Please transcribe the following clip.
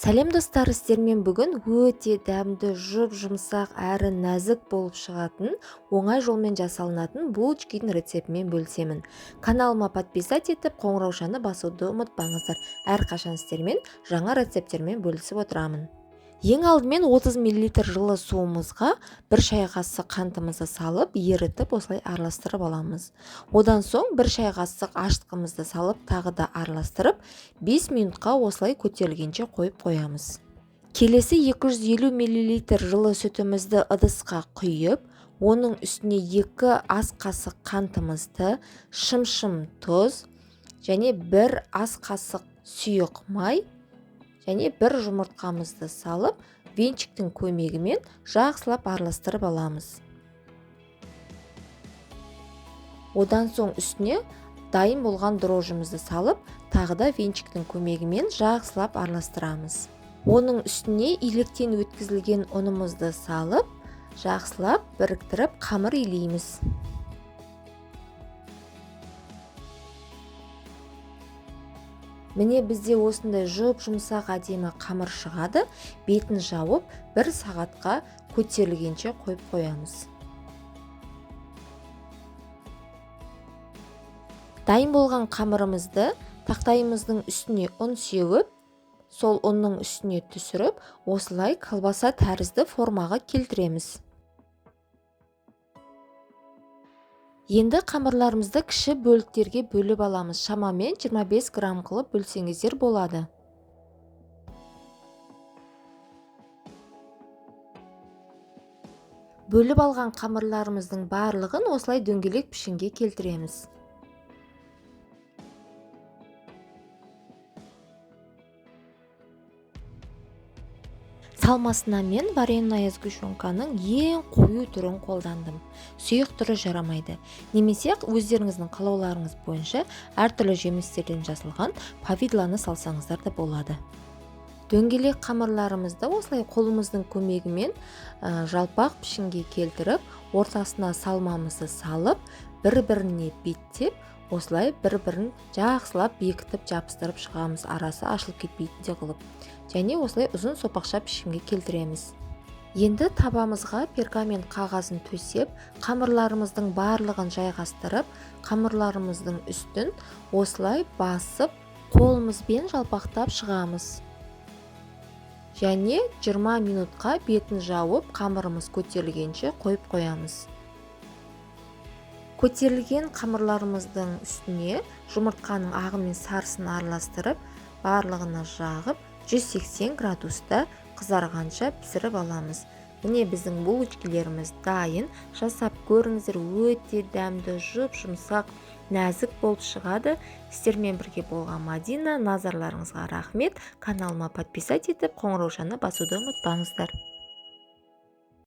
Сәлем достар, сіздермен бүгін өте дәмді, жұп-жұмсақ әрі нәзік болып шығатын, оңай жолмен жасалынатын булочкидің рецептімен бөлісемін. Каналыма подписать етіп, қоңыраушаны басуды ұмытпаңыздар. Әрқашан сіздермен жаңа рецепттермен бөлісіп отырамын. Ең алдымен 30 мл жылы суымызға бір шай қасық қантымызды салып, ерітіп осылай араластырып аламыз. Одан соң бір шай қасық ашытқымызды салып, тағы да араластырып, 5 минутқа осылай көтерілгенше қойып қоямыз. Келесі 250 мл жылы сүтімізді ыдысқа құйып, оның үстіне 2 ас қасық қантымызды, шымшым тұз және 1 ас қасық сұйық май және бір жұмыртқамызды салып, венчиктің көмегімен жақсылап араластырып аламыз. Одан соң үстіне дайын болған дрожжімізді салып, тағы да венчиктің көмегімен жақсылап араластырамыз. Оның үстіне илектен өткізілген ұнымызды салып, жақсылап біріктіріп қамыр илейміз. Міне бізде осындай жұп-жұмсақ әдемі қамыр шығады. Бетін жауып, бір сағатқа көтерілгенше қойып қоямыз. Дайын болған қамырымызды тақтайымыздың үстіне ұн сеуіп, сол ұнның үстіне түсіріп, осылай колбаса тәрізді формаға келтіреміз. Енді қамырларымызды кіші бөліктерге бөліп аламыз. Шамамен 25 грамм қылып бөлсеңіздер болады. Бөліп алған қамырларымыздың барлығын осылай дөңгелек пішінге келтіреміз. Салмасына мен вареная сгущенканың ең қою түрін қолдандым. Сұйық түрі жарамайды. Немесе өздеріңіздің қалауларыңыз бойынша әртүрлі жемістерден жасалған повидланы салсаңыздар да болады. Дөңгелек қамырларымызды осылай қолымыздың көмегімен жалпақ пішінге келтіріп, ортасына салмамызды салып, бір-біріне беттеп, осылай бір-бірін жақсылап бекітіп жабыстырып шығамыз, арасы ашылып кетпейтіндей қылып. Және осылай ұзын сопақша пішінге келтіреміз. Енді табамызға пергамент қағазын төсеп, қамырларымыздың барлығын жайғастырып, қамырларымыздың үстін осылай басып, қолымызбен жалпақтап шығамыз. Және 20 минутқа бетін жауып, қамырымыз көтерілгенше қойып қоямыз. Көтерілген қамырларымыздың үстіне жұмыртқаның ағы мен сарысын араластырып, барлығына жағып, 180 градуста қызарғанша пісіріп аламыз. Міне біздің булочкилеріміз дайын. Жасап көріңіздер, өте дәмді, жұп-жұмсақ, нәзік болып шығады. Сіздермен бірге болған Мадина. Назарларыңызға рахмет. Каналыма подписать етіп, қоңыраушаны басуды ұмытпаңыздар.